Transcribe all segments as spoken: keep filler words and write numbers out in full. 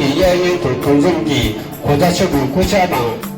གི་གཡས་གཡོན་དུ་གང་འཚམ་གྱིས་གོ་བརྡ་ཆོད་པའི་སྐུ་ཕྱག་དང་།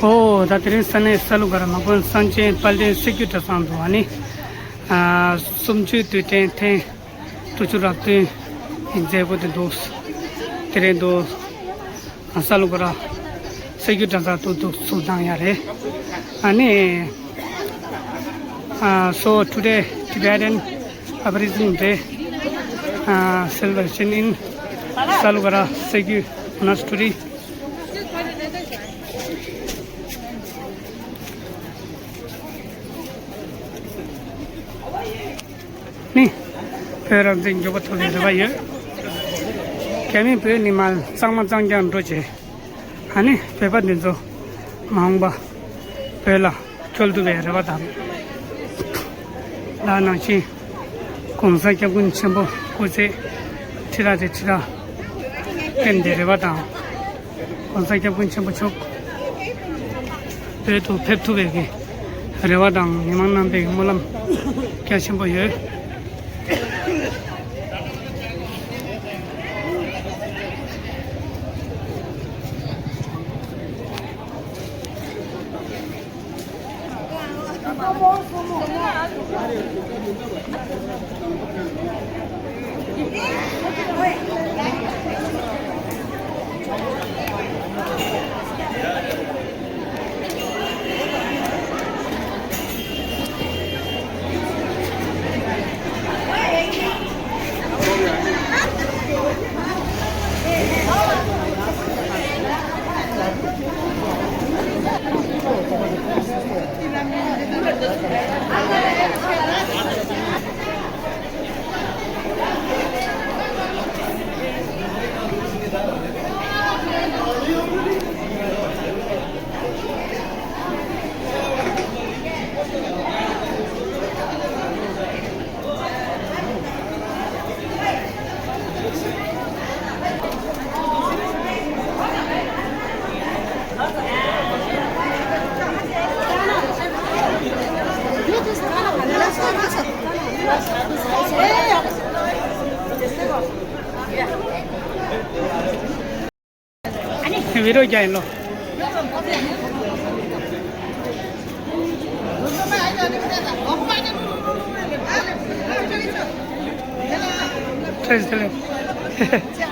ཨོ། ད་དེ་རིང་ས་གནས་ས་ལུ་ག་ར་མ་དགོན་གསར་བཞེངས་དཔལ་ལྡན་གསེར་གྱི་གྲྭ་ཚང་དུ་ཨ་ནི། ཨ། གསུམ་བཅུའི་དུས་དྲན་ཐེངས་དྲུག་ཅུ་རེ་བདུན་གྱི་མཛད་སྒོ་དེ་འདུག་དེ་རིང་འདུག་ས་ལུ་ག་ར་གསེར་གྱི་གྲྭ་ཚང་དུ་འདུག་ཚུགས་བཏང་ཡ་རེད། ཨ་ནི། ཨ། So today Tibetan Aborigine Day, uh, celebration in Salukara Sekyu Monastery. ནི། བོད་རང་བཙན་མགྱོགས་པོ་ཐོབ་པའི་རེ་བ་ཡོད། རྒྱ་མིས་བོད་ནས་མར་གཙང་མ་གཙང་རྐྱང་འགྲོ་བྱས། ཨ་ནི་བོད་པ་འདི་ཚོ་མ་འོངས་པ་བོད་ལ་འཁྱོལ་ཐུབ་པའི་རེ་བ་དང་། ད་ནང་བཞིན་༸གོང་ས་༸སྐྱབས་མགོན་ཆེན་པོ་སྐུ་ཚེ་ཁྲི་ཕྲག་རེ་ཁྲི་ཕྲག་བརྟན་པའི་རེ་བ་དང་། ༸གོང་ས་༸སྐྱབས་མགོན་ཆེན་པོ་མཆོག་བོད་དུ་ཕེབས་ཐུབ་པའི་གི་རེ་བ་དང་མི་མང་རྣམ་པའི་སྨོན་ལམ་རྒྱ་ཆེན་པོ་ཡོད། བི་ཌིའོ་རྒྱག་ཡིན་ལོ། ཁྲེས་དེ་ལས།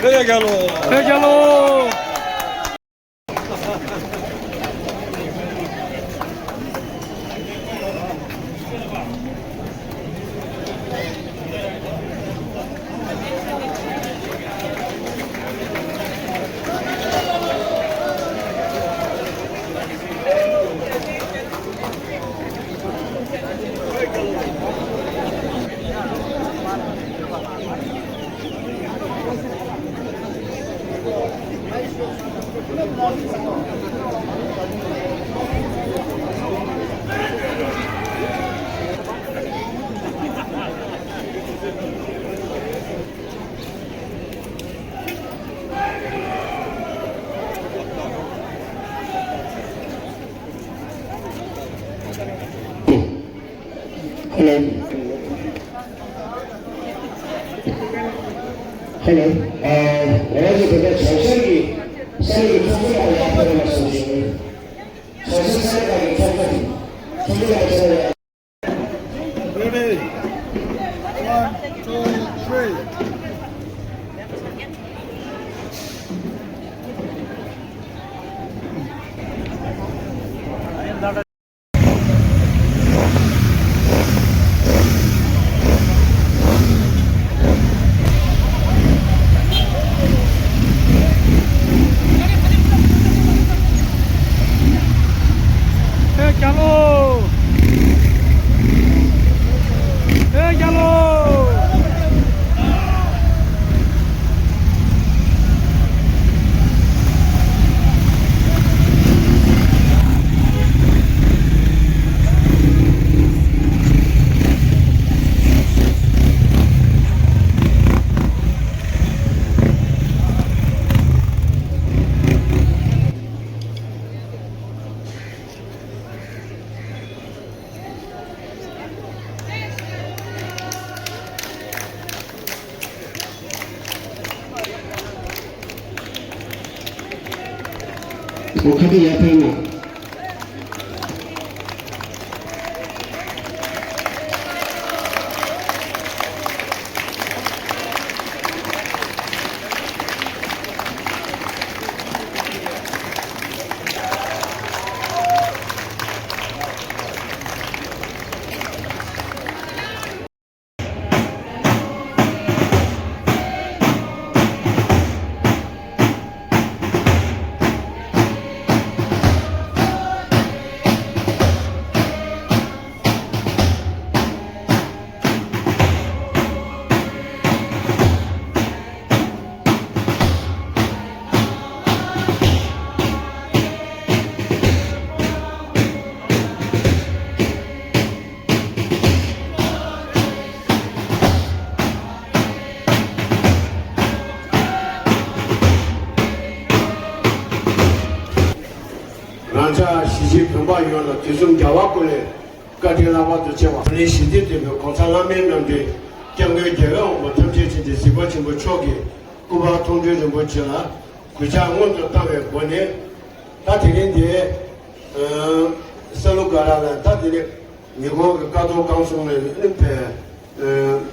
བོད་རྒྱལ་ལོ། བོད་རྒྱལ་ལོ། Hello. Hello. ཨ། ང་ཚོ་ད་ལྟ་བྱང་ཤར་གྱི་ས་གནས་ཀྱི་ཚོགས་གཙོ་ལགས་ལ་ཕེབས་རོགས་གནང་ཞུ་ཞུ། བྱང་ཤར་ས་གནས་ཁག་གི་ཚོགས་གཙོ། ཚོགས་གཙོ་ལགས་ཕེབས་རོགས། Ready. One, two, three. ཨེ་རྒྱ་ལོ། ཨེ་རྒྱ་ལོ། ཁ་ཏི་ཡར་ཕེབས་ན། རང་ཅག་གཞིས་བྱེས་བོད་པ་ཡོངས་ལ་དུས་གསུམ་རྒྱལ་བ་ཀུན་ལེགས་བཀའ་དྲིན་ལྷག་པར་དུ་ཆེ་བ། ལས་ཞི་བདེ་ལྡན་པའི་གོང་ས་བླ་མའི་རྣམ་འདྲེན་སྐྱབས་མགོན་རྒྱལ་བའི་དབང་པོ་ཐམས་ཅད་མཁྱེན་ཅིང་གཟིགས་པ་ཆེན་པོ་མཆོག་གི་སྐུ་པར་མཐོང་གྲོལ་རིན་པོ་ཆེ་ལ་གུས་ཕྱག་སྔོན་དུ་བཏང་བའི་སྒོ་ནས། ད་དེ་རིང་འདིར་ས་ལུ་ག་ར་ལ་ད་དེ་རིང་ཉེ་འཁོར་གྱི་བཀའ་ཐོག་ཁང་གསུམ་ནས་ཨ་ནི་ཕེབས།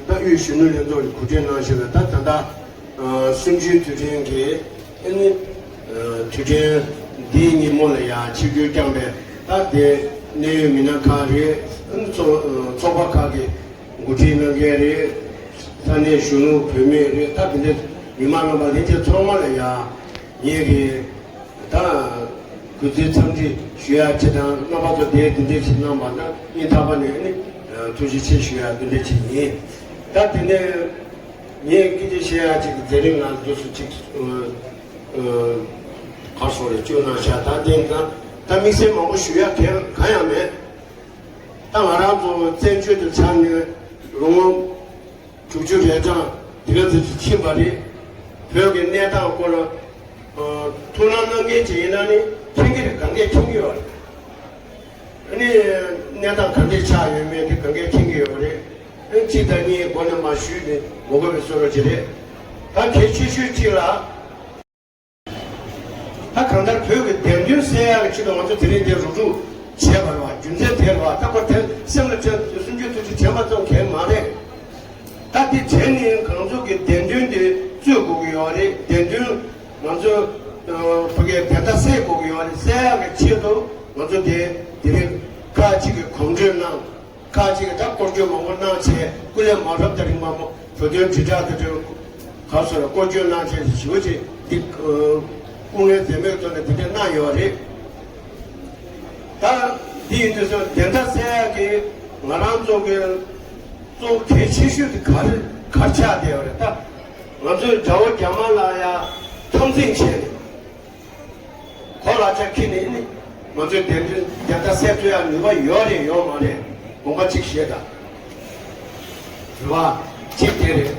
ད་དབུས་གཞོན་ནུ་ལྷན་ཚོགས་ཀྱིས་གོ་སྒྲིག་གནང་བཞིན་པའི་ད་ད་ལྟ་གསུམ་བཅུའི་དུས་དྲན་གྱི་ཨ་ནི་དུས་དྲན་འདིའི་ཉིན་མོ་ལ་ཡང་ཆིབས་བསྒྱུར་བསྐྱངས་པའི་ད་དེ་གནད་ཡོད་མི་སྣ་ཁག་རེད། ཨ་ནི་ཚོགས་ཚོགས་པ་ཁག་གི་འགོ་ཁྲིད་གནང་མཁན་རེད། ས་གནས་གཞོན་ནུ་བུད་མེད་རེད། ད་དེ་འདྲའི་མི་མང་རྣམ་པ་ལྷན་རྒྱས་ཚང་མ་ལ་ཡང་ངེད་ཀྱིས་ད་གུས་བརྩི་འཚམས་འདྲི་ཞུ་ཡག་ཅིག་དང་། རྣམ་པ་ཚོ་དེ་འདི་འདྲ་ཞིག་གནང་བ་ན་སྙིང་ཐག་པ་ནས་ནི་ཐུགས་རྗེ་ཆེ་ཞུ་ཡག་འདི་འདྲ་ཅིག་ཡིན། ད་དེ་ནས་ངས་སྐད་ཆ་བཤད་ཡག་ཅིག་དེ་རིང་ང་འདུག་སུ་ཅིག་གར་སོང་རེ་བཅོས་གནང་ཤག་ད་དེ་ད་ད་དམིགས་བསལ་མང་པོ་ཞུ་ཡག་གང་གང་ཡང་མེད། ད་ང་རང་ཚོ་བཙན་བྱོལ་དུ་ཆགས་ནས་ལོ་ངོ་དྲུག་ཅུ་རེ་གྲངས་དེ་ག་ཙམ་ཞིག་ཕྱིན་པ་རེད། བོད་ཀྱི་གནས་སྟངས་སྐོར་ལ་ཐུགས་སྣང་གནང་མཁན་ཅིག་ཡིན་ན་ནི་མཁྱེན་གྱི་རེད། གང་གས་མཁྱེན་གྱི་ཡོད་རེད། ཨ་ནི་གནས་སྟངས་ག་འདྲས་ཆགས་ཡོད་མེད་དེ་གང་གས་མཁྱེན་གྱི་ཡོད་རེད། ཨ་ནི་གཅིག་དང་གཉིས་མགོ་ནས་མར་ཞུས་ནས་མ་གོ་བའི་བཟོ་འདྲ་ཅིག་རེད། ད་གལ་ཆེ་ཤོས་གཅིག་ལ། ད་གང་ལྟར་བོད་ཀྱི་བདེན་དོན་གསལ་ཡག་གི་ཆེད་དུ་ང་ཚོ་དེ་རིང་འདིར་རུབ་རུབ་བྱས་པ་རེད་བ། རྒྱུ་མཚན་དེ་རེད་བ། ད་ཁོ་དེ་སེམས་ལ་དྲན། སུན་འབྱིན་ཐུབ་ཅིག་དྲན་པ་ཙམ་གང་ཡང་མ་རེད། ད་དེ་དྲན་ནས་ང་ཚོ་གི་བདེན་དོན་དེ་རྩོད་དགོས་ཀྱི་ཡོད་རེད། བདེན་དོན་ང་ཚོ་ཨ་ཕ་གིའི་བདེན་མཐའ་གསལ་དགོས་ཀྱི་ཡོད་རེད། གསལ་ཡག་གི་ཆེད་དུ་ང་ཚོ་དེ་དེ་རིང་ཁག་ཅིག་གིས་གོམ་བགྲོད་གནང་། ཁག་ཅིག་གིས་ད་སྐོར་སྐྱོད་མང་པོ་གནང་བྱས། སྐུ་ལས་མ་རབས་དང་རིང་མ་མོ་བོད་དོན་དྲིལ་བསྒྲགས་དེ་འདྲའི་ག་སོ་ར་སྐོར་སྐྱོད་གནང་བྱས་ཞེ་པོ་ཅིག་འདི་སྐུ་ངལ་འཛེམས་མེད་ཐོག་ནས་དེ་འདྲ་གནང་ཡོད་རེད། ད་འདི་ཡིན་དུས་སོ་བདེན་མཐའ་གསལ་ཡག་གི་ང་རང་ཚོ་གི་གཙོ་བོ་གལ་ཆེ་ཤོས་དེ་ག་རེ་ག་རེ་ཆགས་བསྡད་ཡོད་རེད། ད་ང་ཚོས་དགྲ་བོ་རྒྱ་དམར་ལ་ཡ་འཐབ་འཛིང་བྱས་ནས། གོ་ལག་ཆ་འཁྱེར་ནས་ནི་ང་ཚོའི་བདེན་དོན་བདེན་མཐའ་གསལ་ཐུབ་ཡག་ནུས་པ་ཡོད་རེད་ཡོད་མ་རེད། དགོངས་པ་གཅིག་བཞེས་དང་། རེད་བ། གཅིག་དེ་རེད།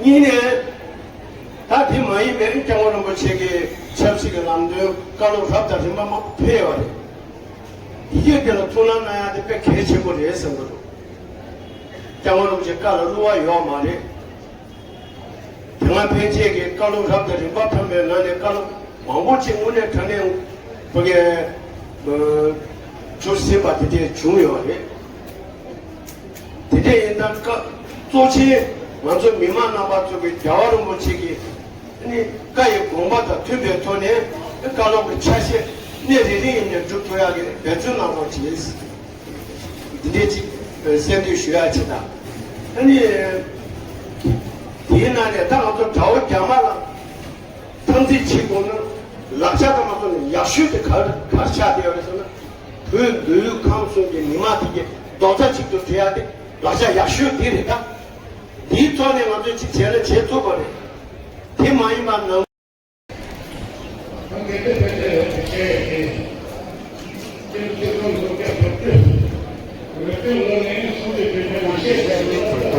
གཉིས་ནས། ད་དེ་མ་ཡིན་པའི་སྐྱབས་མགོན་རིན་པོ་ཆེ་གི་ཆབ་སྲིད་ཀྱི་ལམ་སྟོན་བཀའ་སློབ་རབ་དང་རིམ་པ་མང་པོ་ཕེབས་ཡོད་རེད། ཡི་གེ་དེ་ལ་ཐུགས་སྣང་གནང་ཡ་དེ་དཔེ་གལ་ཆེན་པོ་རེད་བསམ་གྱི་འདུག་སྐྱབས་མགོན་རིན་པོ་ཆེ་བཀའ་ལ་བསླུ་བ་ཡོད་མ་རེད། དེ་སྔ་ཕན་ཆད་ཀྱི་བཀའ་སློབ་རབ་དང་རིམ་པ་འཁྲབ་པའི་ནང་ནས་བཀའ་སློབ་མང་པོ་ཅིག་དངོས་གནས་དྲང་གནས་ཕ་གིའི་གྲུབ་ཟིན་པ་དེ་འདྲས་བྱུང་ཡོད་རེད། དེ་འདྲས་ཡིན་ཙང་བཀའ་གཙོ་ཆེ་ང་ཚོ་མི་མང་རྣམ་པ་ཚོ་གི་རྒྱལ་བ་རིན་པོ་ཆེ་གི་ནི་བཀའ་ཡི་དགོངས་པ་དང་མཐུན་པའི་ཐོག་ནས་བཀའ་སློབ་ཀྱི་ཆ་ཤས་གནས་རེ་རེ་ཡིན་ནས་སྒྲུབ་ཐུབ་ཡག་གི་འབད་བརྩོན་གནང་རོགས་གྱིས། འདི་འདྲས་ཅིག་གསལ་འདོན་ཞུ་ཡག་ཆེད་དང་། ཨ་ནི། དེའི་ནང་ནས་ད་ང་ཚོ་དགྲ་བོ་རྒྱ་དམར་ལ་འཐབ་འཛིང་བྱེད་དགོས་ན་ལག་ཆ་དང་མ་སོང་ནས་ཡག་ཤོས་དེ་ག་ག་རེ་ཆགས་བསྡད་ཡོད་རེད་ཟེར་ན། བོད་མདོ་དབུས་ཁམས་གསུམ་གྱི་མི་མང་དེ་གའི་རྡོག་རྩ་གཅིག་ཏུ་སྒྲིལ་ཡག་དེ་ལག་ཆ་ཡག་ཤོས་དེ་རེད་ད། དེའི་ཐོག་ནས་ང་ཚོས་ཅིག་བྱས་ན་བྱེད་ཐུབ་པ་རེད། དེ་མ་ཡིན་པ་ནང་། འདུ་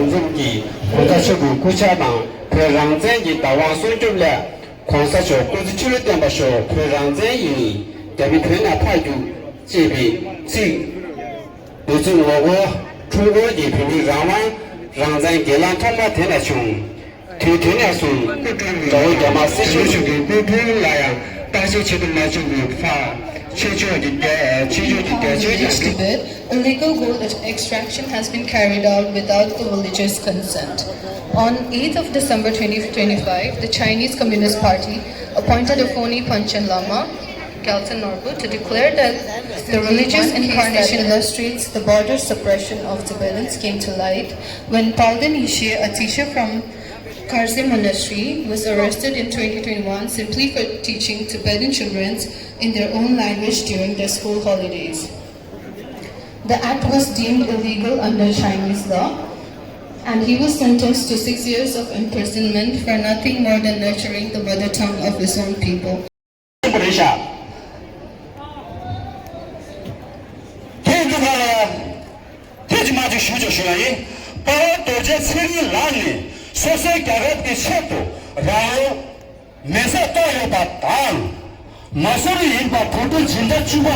འཛོམས་ཀྱིས་གོང་ས་མཆོག་གི་སྐུ་ཕྱྭ་དང་བོད་རང་བཙན་གྱི་བདག་དབང་སྲུང་སྐྱོབ་སླད་གོང་ས་མཆོག་སྐུ་ཚེ་ཁྲི་ལོ་བརྟན་པར་ཤོག་བོད་རང་བཙན་ཡིན། རྒྱ་མི་བོད་ནས་ཕར་རྒྱུག་ཅེས་པའི་ཚིག་འབོད་ཚིག་ངོ་རྒོལ། ཁྲོམ་སྐོར་གྱིས་བོད་མིའི་རང་དབང་རང་བཙན་སྒེར་ལངས་ཐོག་མ་དེ་ལ་བྱུང་། དུས་དེ་ནས་བཟུང་དགྲ་བོ་རྒྱ་དམར་སྲིད་གཞུང་གི་སྐུ་དྲུང་ལ་ཡང་བརྟག་དཔྱད་བྱེད་དུ་མ་བཅུག་པའི་ཕར་ཕྱི་ཕྱོགས་ཀྱི་བསྟན་ཕྱི་ཕྱོགས་ཀྱི་བསྟན་བཅོས་ཀྱི་Tibet, illegal gold extraction has been carried out without the villagers' consent. On eighth of December twenty twenty-five, the Chinese Communist Party appointed a phony Panchen Lama, Gyaltsen Norbu, to declare that the religious incarnation illustrates the border suppression of Tibetans came to light when Palden Yeshe, a teacher from Karse Monastery, was arrested in twenty twenty-one simply for teaching Tibetan children in their own language during their school holidays. The act was deemed illegal under Chinese law, and he was sentenced to six years of imprisonment for nothing more than nurturing the mother tongue of his own people. རེད་ཤག་དེ་འདི་ག་ལ་དེ་ཅི་མ་ཅིག་ཞུ་ཅིག་ཞུ་ཡ་ཡིན། དཔལ་ལྡན་རྡོ་རྗེ་ཚེ་རིང་ལགས་ནས་སོ་སོའི་རྒྱལ་ཁབ་ཀྱི་ཆེད་དུ་རང་ལུས་མེ་སྲེག་བཏང་ཡོད་པ་དང་། མ་སུ་རི་ཡིན་པ་བོད་ཕྲུག་སྦྱིན་བདག་བཅུ་པ།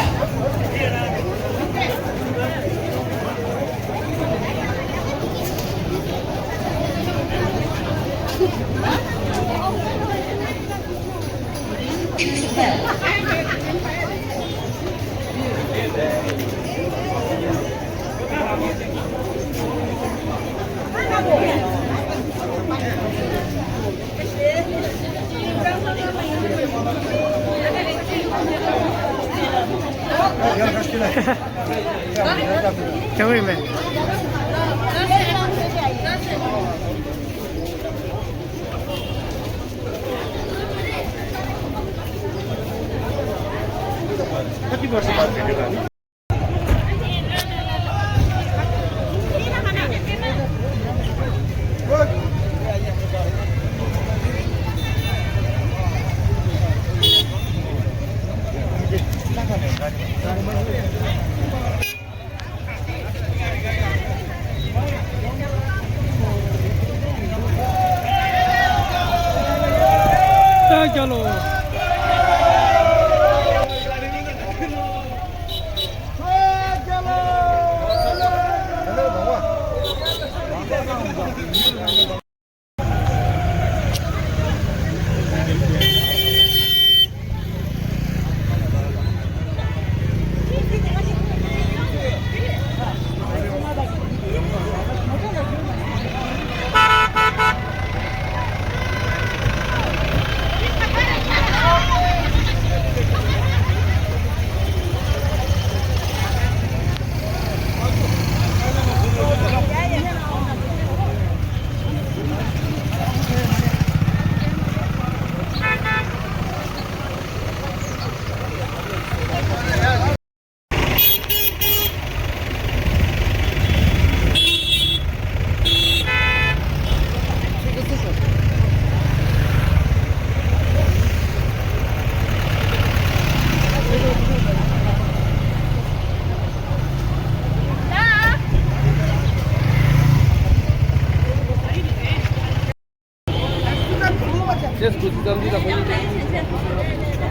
ཁྱེད་སྐུ་ཚེ་བརྟན་འདི་ལ་ཕ་ཡུལ་དེ་ང་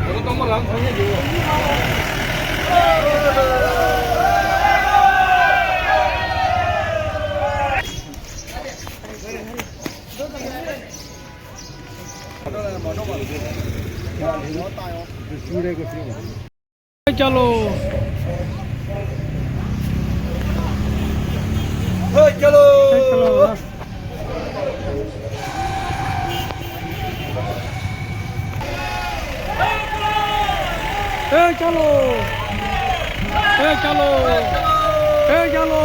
རང་རྟག་པར་རང་ཐང་ཡང་ཡོད། चलो। चलो। ए चलो। ए चलो। ए चलो। ए चलो।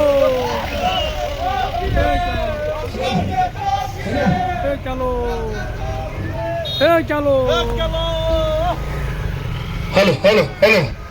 ए चलो। ए चलो। Hello, hello, hello.